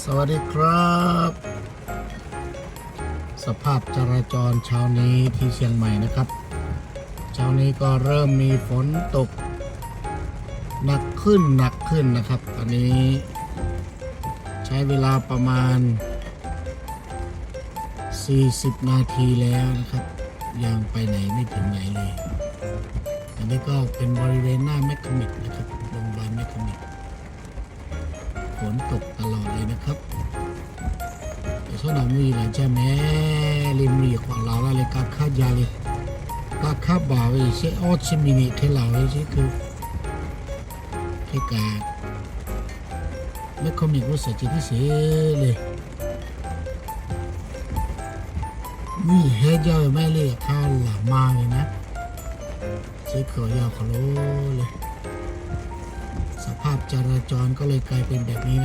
สวัสดีครับ สภาพจราจรเช้านี้ที่เชียงใหม่นะครับ เช้านี้ก็เริ่มมีฝนตกหนักขึ้นหนักขึ้นนะครับ ตอนนี้ใช้เวลาประมาณ สี่สิบ นาทีแล้วนะครับ ยังไปไหนไม่ถึงไหนเลย อันนี้ก็เป็นบริเวณหน้าแมคคานิกนะครับ โรงพยาบาลแมคคานิก ฝนตกตลอดเลยนะครับ แต่ช่วงหลังมีหลายเจ้าแม่ริมหลีกขวาลาวแล้วเลย กาคาดยาเลย กาคาดบ่าเลยเชออสชิมินิเทลาเลยเชคือ เทกา แมคคานิกรู้สึกจะพิเศษเลย นี่เฮ็ดเยอะแม่เลย ข้าวหลามมาเลยนะ เจ๊เขียวยาวขอโลเลย สภาพจราจรก็เลยกลายเป็นแบบนี้นะครับ